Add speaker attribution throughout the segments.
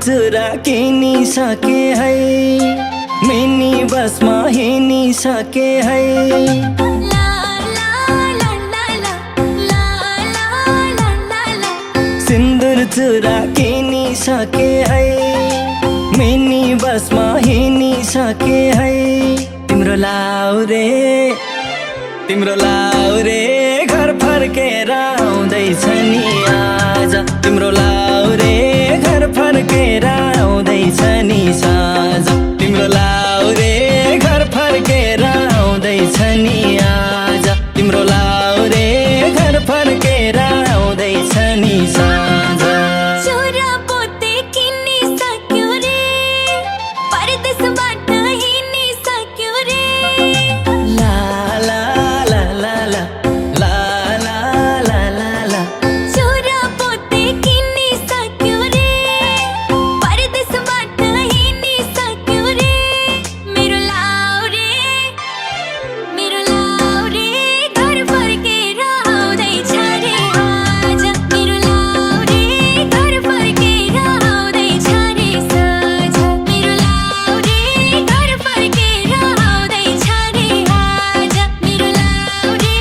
Speaker 1: चुरा किनिसके है, मिनी बसमा हिँडिसके है। सिन्दुर चुरा किनिसके है, मिनी बसमा हिँडिसके है। तिम्रो लाउरे घर फर्केर आउँदैछ नि आज। तिम्रो लाउरे घर फर्केर आउँदैछ नि साँझ। तिम्रो लाउरे घर फर्केर आउँदैछ नि आज। तिम्रो लाउरे घर फर्केर आउँदैछ नि साँझ।
Speaker 2: छोरा पोते किनिसक्यो रे, परदेशबाट हिँडिसक्यो रे।
Speaker 1: ला ला ला ला ला ला ला ला ला ला।
Speaker 2: छोरा पोते किनिसक्यो रे, परदेशबाट हिँडिसक्यो रे। मेरो लाउरे घर फर्केर आउँदैछ रे आज। मेरो लाउरे घर फर्केर आउँदैछ रे साँझ। मेरो लाउरे घर फर्केर आउँदैछ रे आज। मेरो लाउरे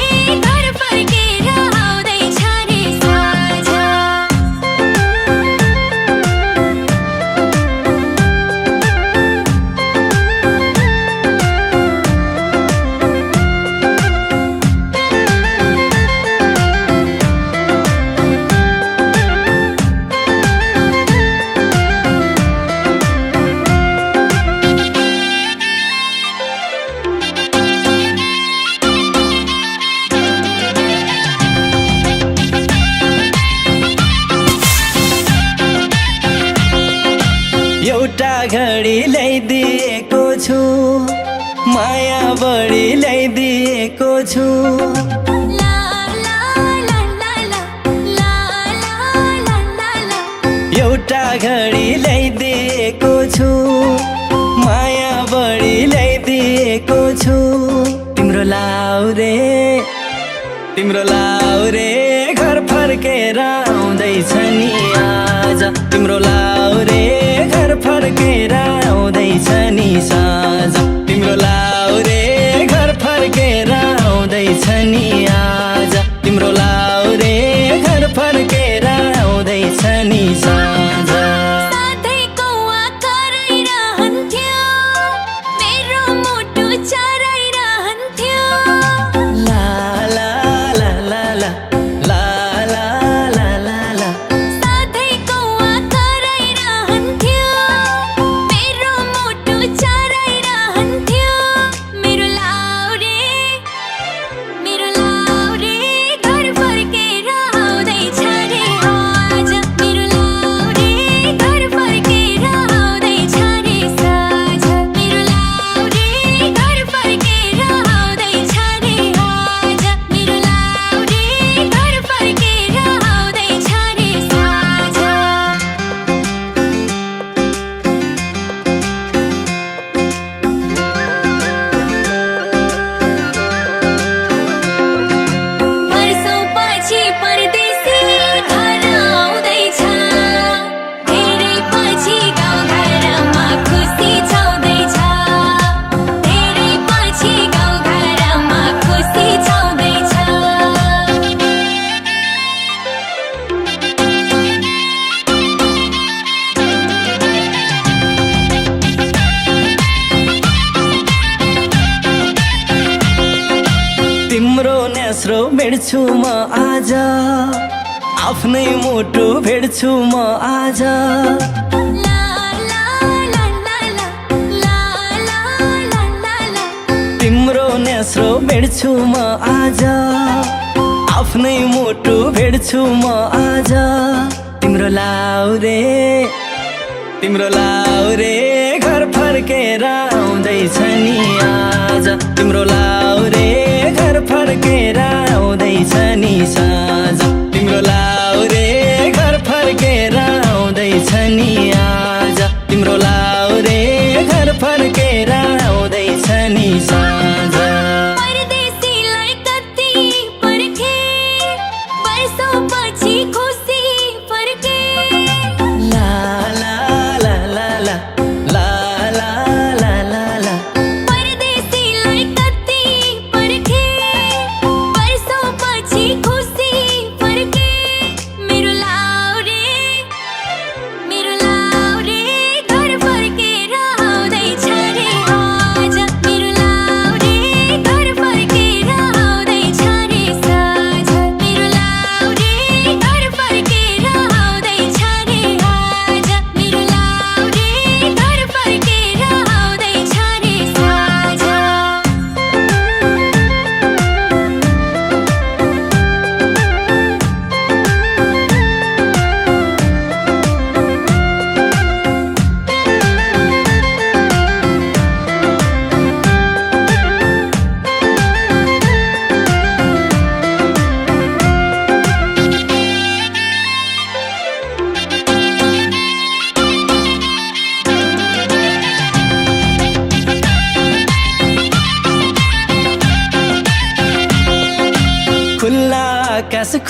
Speaker 2: घर फर्केर आउँदैछ रे साँझ।
Speaker 1: एउटा घडी ल्याइदिएको छु, माया बढी ल्याइदिएको छु।
Speaker 2: ला ला ला ला ला ला ला ला ला।
Speaker 1: एउटा घडी ल्याइदिएको छु, माया बढी ल्याइदिएको छु। तिम्रो लाउरे घर फर्केर आउँदैछ नि आज। तिम्रो लाउरे घर फर्केर आउँदैछ नि साँझ। तिम्रो लाउरे घर फर्केर आउँदैछ नि आज। तिम्रो लाउरे घर फर्केर आउँदैछ नि साँझ।
Speaker 2: सधैँ कौवा कराइरहन्थ्यो, मेरो मुटु चराइरहन्थ्यो।
Speaker 1: ला ला ला ला ला ला ला ला ला ला।
Speaker 2: सधैँ कौवा कराइरहन्थ्यो, मेरो मुटु चराइरहन्थ्यो। मेरो लाउरे घर फर्केर आउँदैछ रे आज। मेरो लाउरे घर फर्केर आउँदैछ रे साँझ। मेरो लाउरे घर फर्केर आउँदैछ रे आज। मेरो लाउरे घर फर्केर आउँदैछ रे साँझ। वर्षौँपछि परदेशी घर आउँदैछ, धेरै पछि गाउँघरमा खुसी छाउँदैछ। धेरै पछि गाउँघरमा खुसी छाउँदैछ।
Speaker 1: तिम्रो न्यास्रो भेट्छु म आज, आफ्नै मुटु भेट्छु म आज।
Speaker 2: ला ला ला ला ला ला ला ला ला ला।
Speaker 1: तिम्रो न्यास्रो भेट्छु म आज, आफ्नै मुटु भेट्छु म आज। तिम्रो लाउरे घर फर्केर आउँदैछ नि आज। तिम्रो लाउरे घर फर्केर आउँदैछ नि साँझ। तिम्रो लाउरे घर फर्केर आउँदैछ नि आज। तिम्रो लाउरे घर फर्केर आउँदैछ नि साँझ।
Speaker 2: परदेशीलाई कति पर्खे, वर्षौँपछि खुसी फर्के।
Speaker 1: ला ला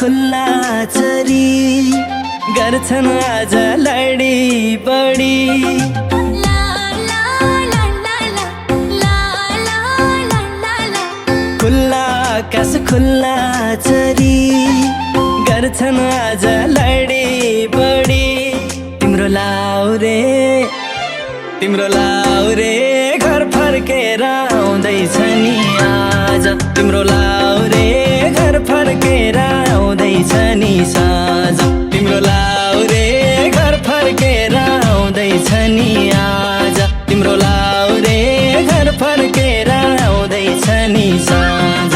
Speaker 1: खुल्ला चरी गर्छन् आज लडी बडी
Speaker 2: ला ला ला ला ला ला ला ला ला ला
Speaker 1: खुल्ला आकाश खुल्ला चरी गर्छन् आज लडी बडी तिम्रो लाउरे घर फर्केर आउँदैछ नि आज तिम्रो लाउरे घर फर्केर आउँदैछ नि साँझ तिम्रो लाउरे घर फर्केर आउँदैछ नि आज तिम्रो लाउरे घर फर्केर आउँदैछ नि साँझ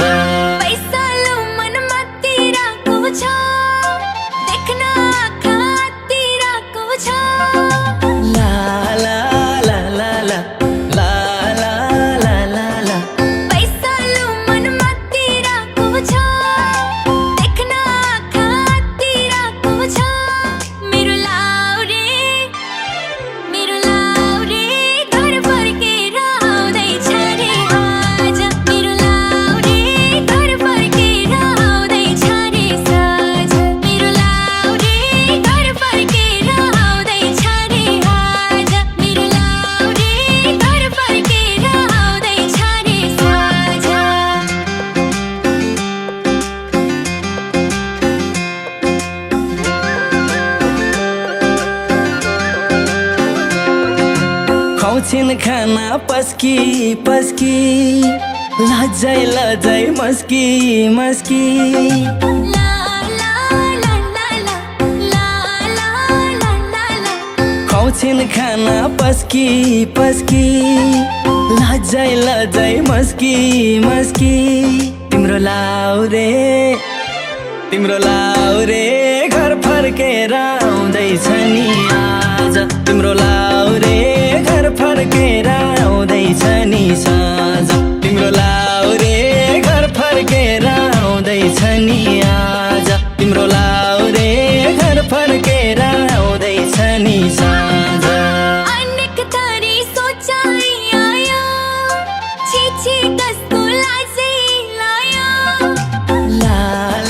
Speaker 2: पैसालो मनमा तिराको छ देख्न आँखा तिराको छ
Speaker 1: ला ला ला ला ला ला ला ला ला ला
Speaker 2: पैसालो मनमा तिराको छ देख्न आँखा तिराको छ मेरो लाउरे घर फर्केर आउँदैछ रे आज मेरो लाउरे घर फर्केर आउँदैछ रे साँझ मेरो लाउरे घर फर्केर आउँदैछ रे आज मेरो लाउरे घर फर्केर आउँदैछ रे साँझ
Speaker 1: खुवाउँछिन् खाना पस्की पस्की लजाइ मस्की मस्की
Speaker 2: ला ला ला ला ला ला ला ला ला ला
Speaker 1: खुवाउँछिन् खाना पस्की पस्की लजाइ मस्की मस्की तिम्रो लाउरे घर फर्केर आउँदैछ नि आज तिम्रो लाउरे घर फर्केर आउँदैछ नि साँझ तिम्रो लाउरे घर फर्केर आउँदैछ नि आज तिम्रो लाउरे घर फर्केर आउँदैछ नि साँझ
Speaker 2: अनेक थरी सोचाइ आयो छिछि कस्तो लाजै लायो
Speaker 1: ला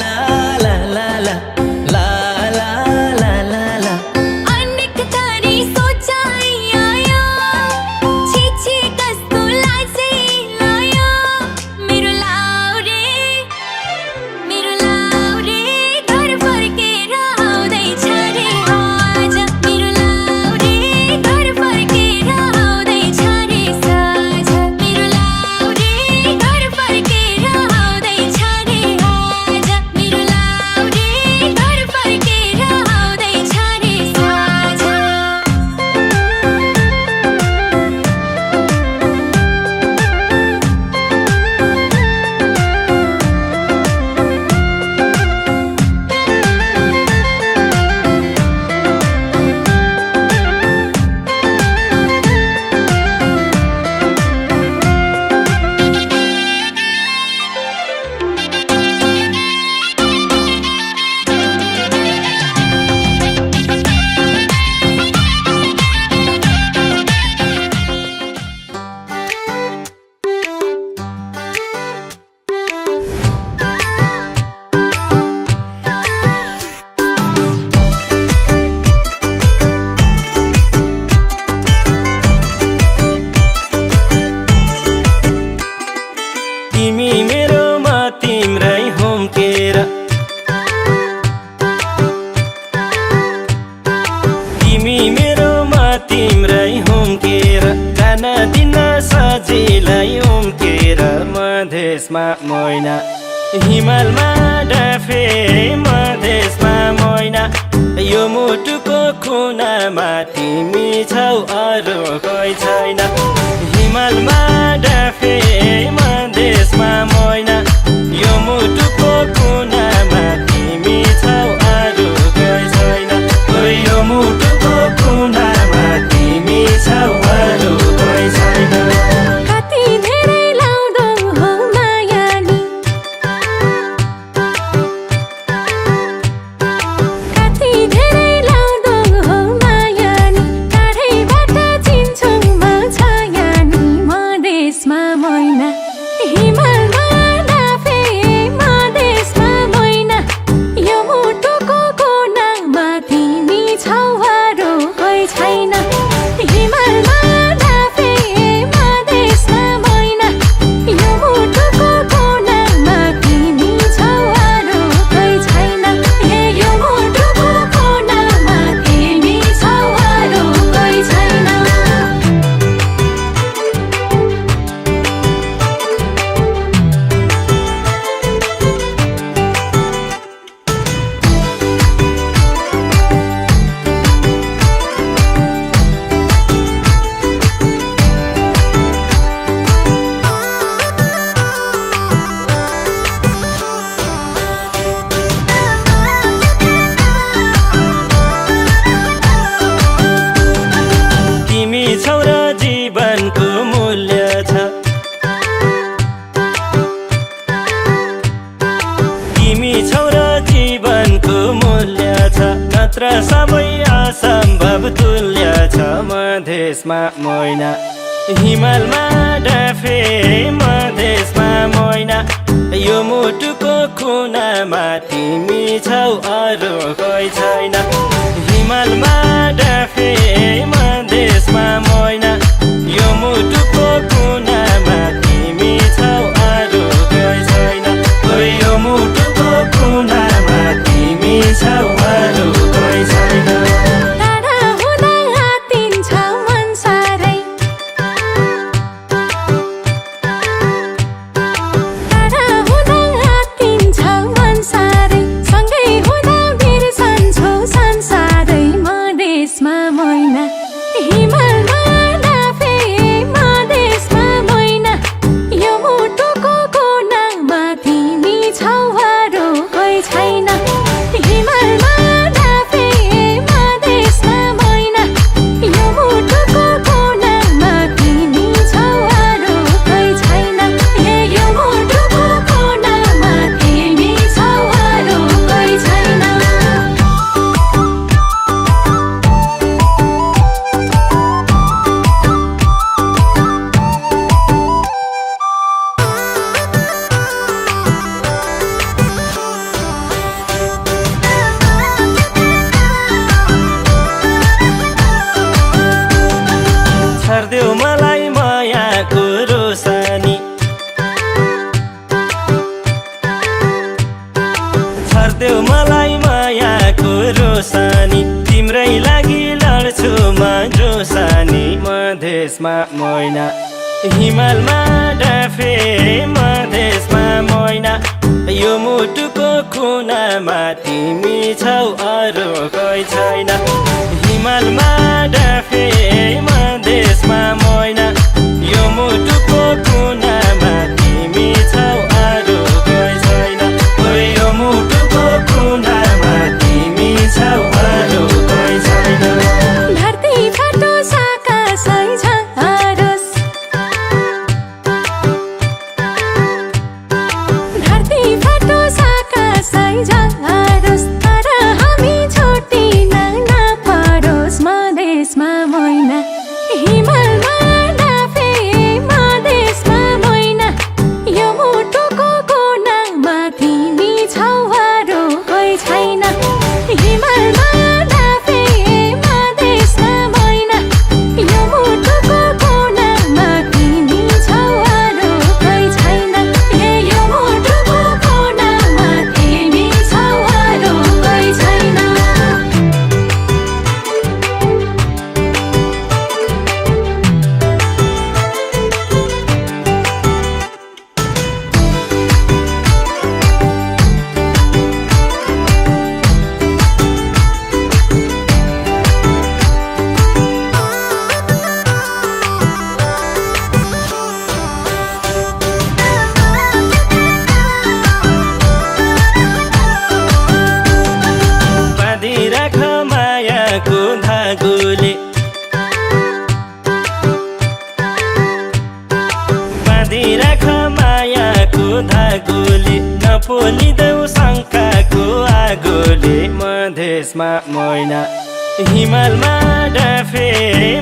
Speaker 1: ला ला ला ला ला ला ला ला ला
Speaker 2: अनेक थरी सोचाइ आयो छिछि कस्तो लाजै लायो मेरो लाउरे घर फर्केर आउँदैछ रे आज मेरो लाउरे घर फर्केर आउँदैछ रे साँझ मेरो लाउरे घर फर्केर आउँदैछ रे आज मेरो लाउरे घर फर्केर आउँदैछ रे साँझ
Speaker 3: तिमी मेरोमा तिम्रै हुम्केर तिमी मेरोमा तिम्रै हुम्केर खाना दिन सजिलै उम्केर मधेसमा मैना हिमालमा डाफे मधेसमा मैना यो मुटुको कुनामा तिमी छौ अरू कोही छैन हिमालमा डाफे मधेसमा मैना यो मुटुको कुनामा तिमी छौ अरू कोही छैन यो मुटुको कुनामा तिमी छौ अरू कोही छैन
Speaker 2: कति धेरै लाउँदो हो माया नि कति धेरै लाउँदो हो माया नि टाढैबाट चिन्छौ म छाया नि मधेसमा
Speaker 3: मधेसमा मैना हिमालमा डाफे मधेसमा मैना यो मुटुको कुनामा तिमी छौ अरू कोही छैन हिमालमा डाफे मधेसमा मैना यो मुटुको कुनामा तिमी छौ अरू कोही छैन यो मुटुको कुनामा तिमी छौ अरू कोही छैन
Speaker 2: टाढा हुँदा हातिन्छ मन साह्रै टाढा हुँदा हातिन्छ मन साह्रै सँगै हुँदा बिर्सन्छौ संसारै मधेसमा मैना हिमालमा डाफे मधेसमा मैना यो मुटुको कुनामा तिमी छौ अरू कोही छैन हिमालमा डाफे मधेसमा मैना यो मुटुको कुनामा तिमी छौ अरू कोही छैन यो मुटुको कुनामा तिमी छौ अरू कोही छैन
Speaker 3: छर्देऊ मलाई मायाको रोसानी छर्देऊ मलाई मायाको रोसानी तिम्रै लागि लड्छु म जोसानी मधेसमा मैना हिमालमा डाफे मधेसमा मैना यो मुटुको कुनामा तिमी छौ अरू कोही छैन हिमालमा डाफे मधेसमा मैना यो मुटुको कुनामा तिमी छौ अरू कोही छैन यो मुटुको कुनामा तिमी छौ अरू कोही छैन
Speaker 2: धरती फाटोस् आकाशै झरोस् धरती फाटोस् आकाशै झरोस् तर हामी छुटिन नपरोस् मधेसमा मैना हिमालमा डाफे मधेसमा मैना यो मुटुको कुनामा तिमी छौ अरू कोही छैन हिमालमा डाफे मधेसमा मैना यो मुटुको कुनामा तिमी छौ अरू कोही छैन यो मुटुको कुनामा तिमी छौ अरू कोही छैन
Speaker 3: बाँधिराख मायाको धागोले बाँधिराख मायाको धागोले नपोलिदेऊ शङ्काको आगोले मधेसमा मैना हिमालमा डाफे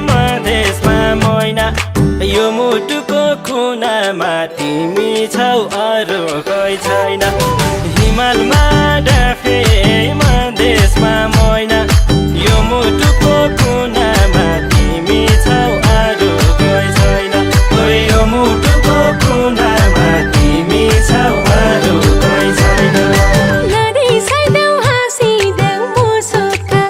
Speaker 3: मधेसमा मैना यो मुटुको कुनामा तिमी छौ अरू कोही छैन हिमालमा डाफे मधेसमा मैना यो मुटुको कुनामा तिमी छौ अरू कोही छैन यो मुटुको कुनामा तिमी छौ अरू कोही छैन
Speaker 2: नरिसाइदेऊ हाँसिदेऊ मुसुक्का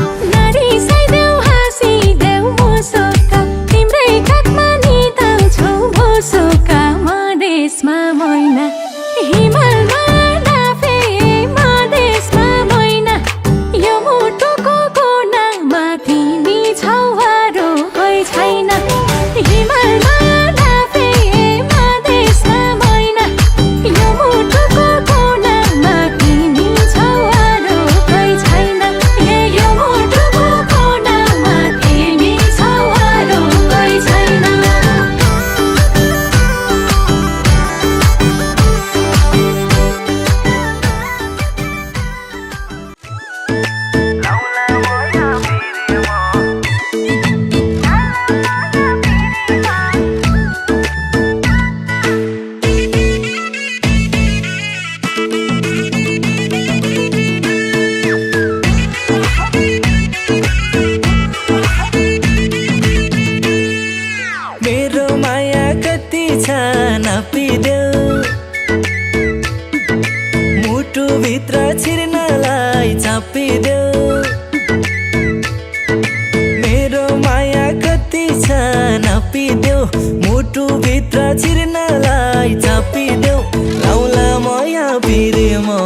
Speaker 2: नरिसाइदेऊ हाँसिदेऊ मुसुक्का तिम्रै काखमा निदाउँछु भुसुक्का मधेसमा मैना हिमालमा
Speaker 1: भित्र छिर्नलाई चापिदेऊ मेरो माया कति छ नापिदेऊ मुटु भित्र छिर्नलाई चापिदेऊ लाउला माया फेरि म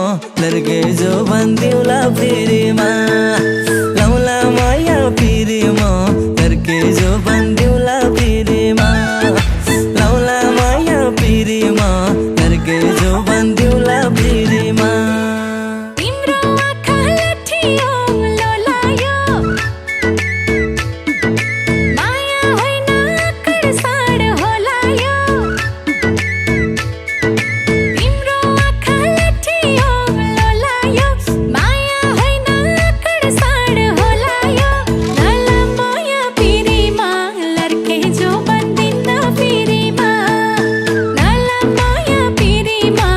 Speaker 1: लर्के जो भन्दिउला फेरिमा लाउला माया फेरि म लर्के जो भन्दिउला फेरिमा लाउला माया फेरि म लर्के जो भन्दिउला फेरिमा
Speaker 2: तिम्रो आँखा लठियो लोलायो माया होइन कडसाड होलायो तिम्रो आँखा लठियो लोलायो माया होइन कडसाड होलायो नला माया फेरिमा लर्के जो बन्दिन्न फेरिमा नला माया फेरिमा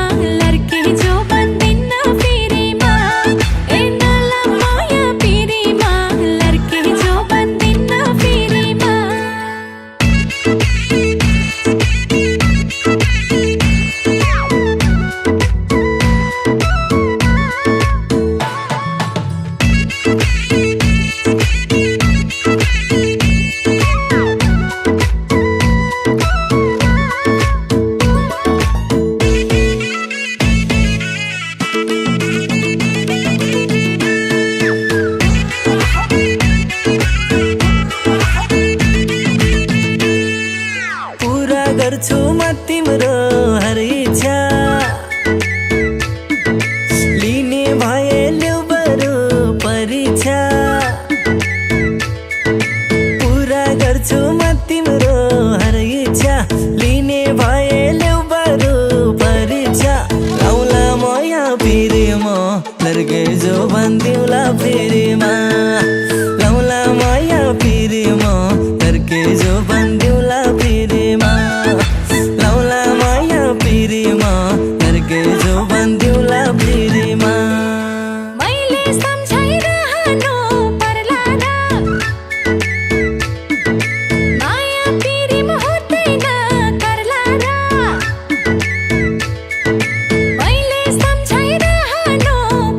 Speaker 2: लर्के जो बन्दिन्न फेरिमा ए नला माया फेरिमा लर्के जो बन्दिन्न फेरिमा
Speaker 1: पुरा गर्छु म तिम्रो हर इच्छा लिने भए ल्याउ बरु परीक्षा पुरा गर्छु म तिम्रो हर इच्छा लिने भए ल्याउ बरु परीक्षा लाउला माया फेरि म लर्के जो भन्दिउला फेरिमा लाउला माया फेरि म लर्के जो भन्दिउला फेरिमा लाउला माया फेरि म लर्के जो भन्दिउला फेरिमा
Speaker 2: मैले सम्झाइरहनु पर्ला र माया फेरिमा हुँदैन कर्ला र मैले सम्झाइरहनु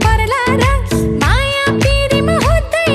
Speaker 2: पर्ला र माया फेरिमा हुँदैन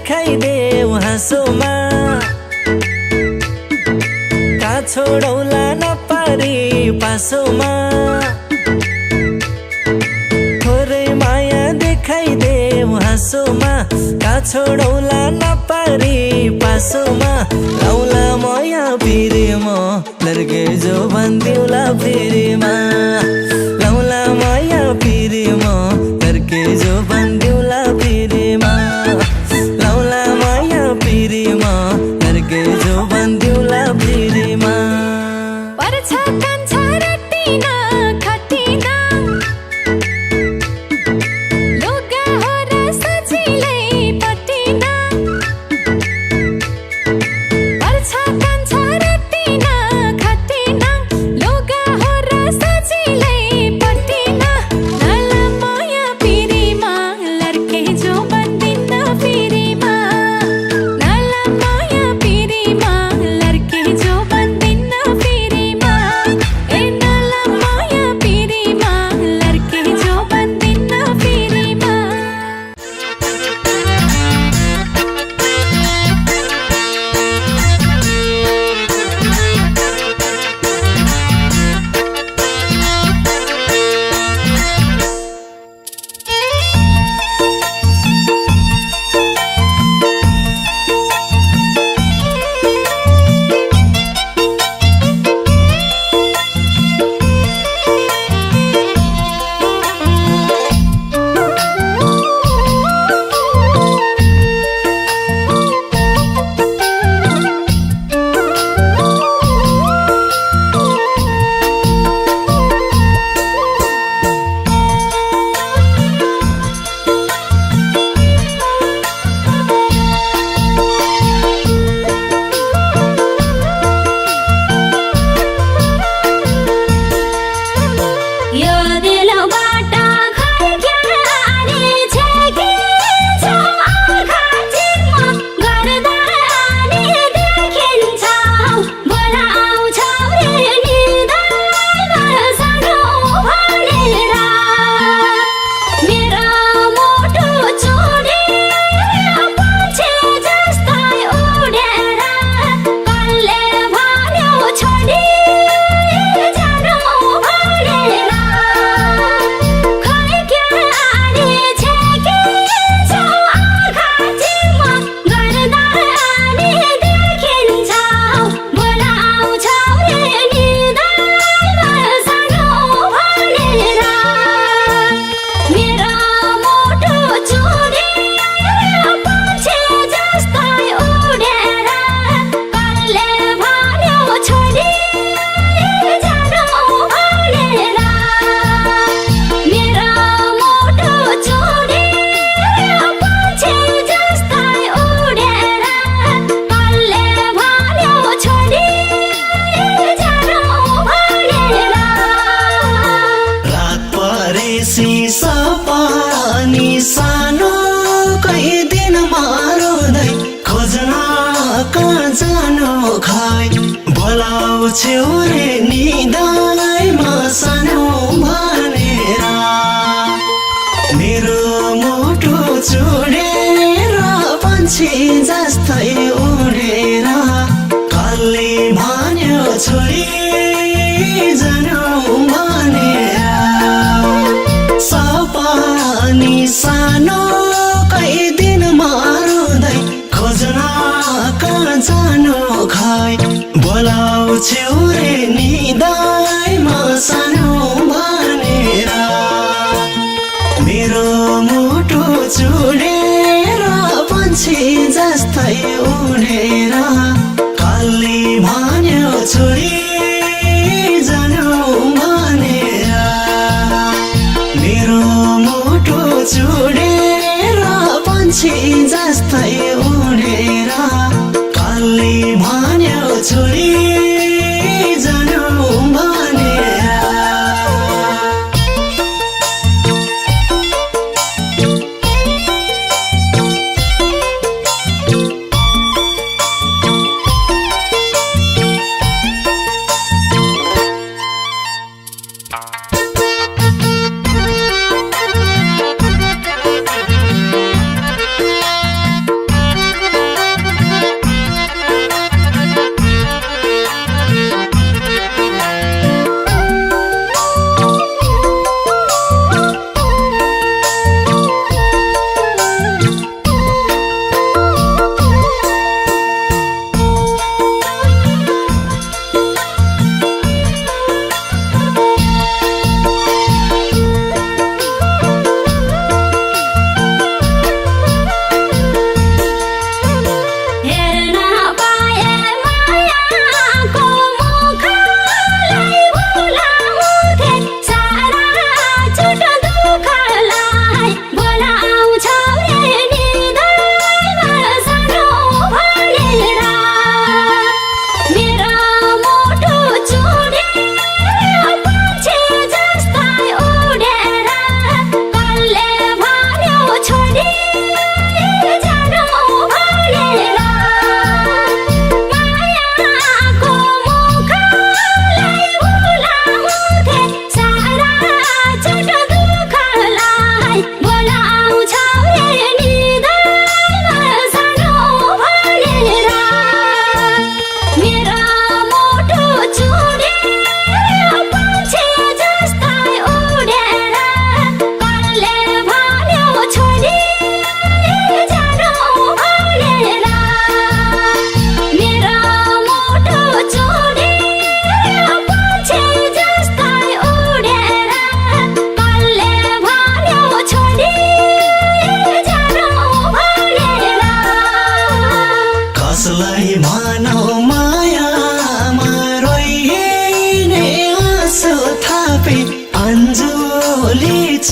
Speaker 1: देखाइदेऊ हाँसोमा का छोडौला नपारी पासोमा थोरै माया देखाइदेऊ हाँसोमा का छोडौला नपारी पासोमा लाउला माया पिरेमा लर्के जो भन्दिउला फेरिमा लाउला माया पिरेमा लर्के जो भन्दिउला फेरिमा लाउला माया पिरेमा लर्के जो भन्दिउला फेरिमा
Speaker 2: पर्छ कान्छा रटिन खटिन लुगा हो र सजिलै पटिन पर्छ कान्छा रटिन खटिन लुगा हो र सजिलै पटिन नला माया पिरीमा लर्के जो बन्दिन फेरिमा नला माया पिरीमा लर्के जो बन्दिन फेरिमा ए नला माया पिरीमा लर्के जो बन्दिन फेरिमा यो दिलबाट खर्क्याले छेकिन्छ आँखा चिम्म गर्दा अनि देखिन्छ बोलाउँछौ रे निधारमा सानो भनेर मेरो मुटु चुडेर पछि जस्तै उडेर कसले भन्यो छोडी जानु भनेर खर्क्याले छेकिन्छ आँखा चिम्म गर्दा अनि देखिन्छ बोलाउँछौ रे निधारमा सानो भनेर मेरो मुटु चुडेर पछि जस्तै उडेर कसले भन्यो छोडी जानु भनेर मेरो मुटु चुडेर पछि जस्तै उडेर कसले भन्यो छोडी जानु भनेर
Speaker 4: रात परेसी सपानी सानो कही दिन मारुदै खोज्न कहाँ जानु खाइ बोलाउँछौ रे निदाइमा सानो भनेर मेरो मुटु चुडेर पन्छी जस्तै उडेर कसले भन्यो छोडी जानु भनेर सपानी सानो कही दिन मारुदै खोज्न कहाँ जानु खाइ बोलाउँछौ रे निदाइमा सानो भनेर मेरो मुटु चुडेर पन्छी जस्तै उडेर कसले भन्यो छोडी जानु भनेर मेरो मुटु चुडेर पन्छी जस्तै उडेर कसले भन्यो छोडी जानु भनेर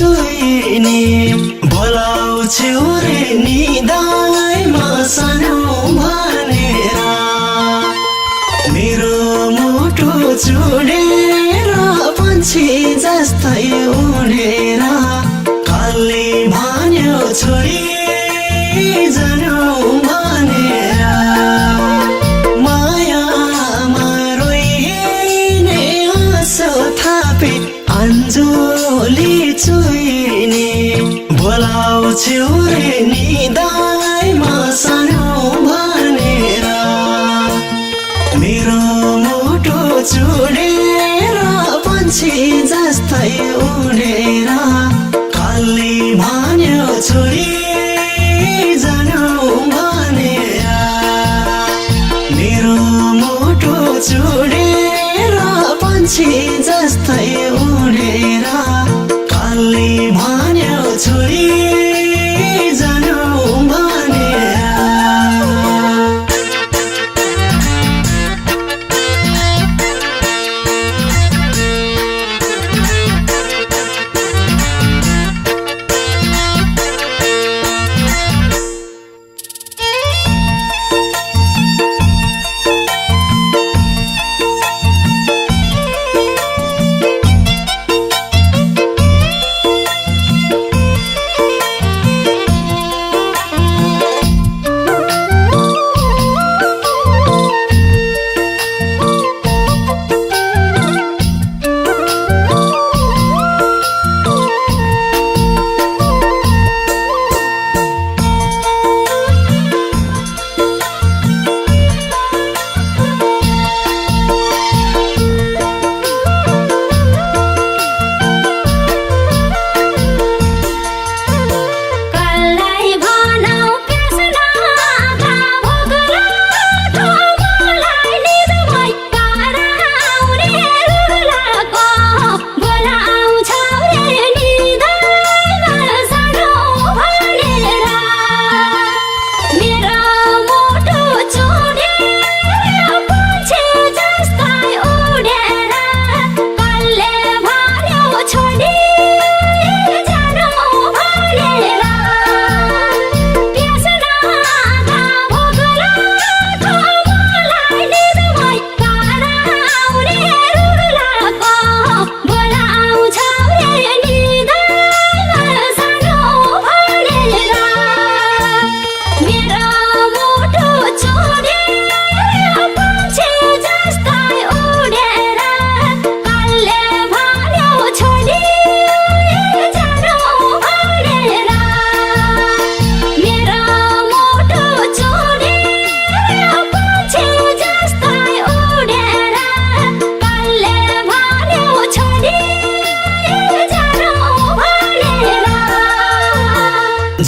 Speaker 4: चुइने बोलाउँछौ रे निदाइमा सानो भनेर मेरो मुटु चुडेर पन्छी जस्तै उडेर कालले भन्यो छोरी जानु भनेर मायामा रोइने आँसु थापे अन्जुली चुइने बोलाउँछौ रे निदाइमा सानो भनेर मेरो मुटु चुडेर पन्छी जस्तै उडेर कालले भन्यो छोरी जानु भनेर मेरो मुटु चुडेर पन्छी जस्तै उडेर कालले भन्यो छोरी जानु भनेर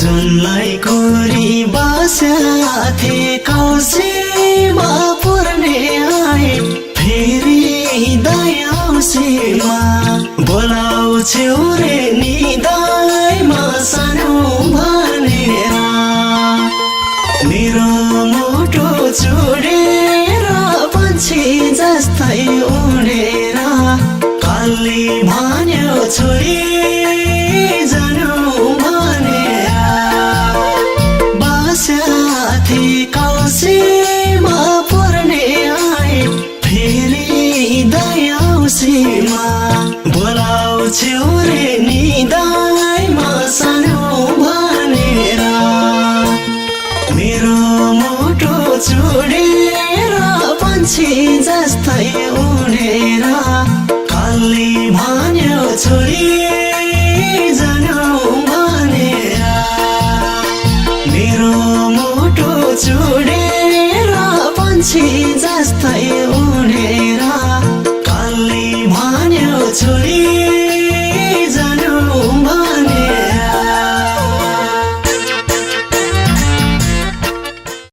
Speaker 4: जुनलाई कोरी बस्याथे कौसीमा पर्ने आए फेरि दयाउसीमा बोलाउँछौ रे निदाइमा सानो भनेर मेरो मुटु चुडेर पन्छी जस्तै उडेर कालले भन्यो छोरी जानु भनेर बस्याथे कौसीमा पर्ने आए फेरि दयाउसीमा बोलाउँछौ रे निदाइमा सानो भनेर मेरो मुटु चुडेर पन्छी जस्तै उडेर कालले भन्यो छोरी जानु भनेर मेरो मुटु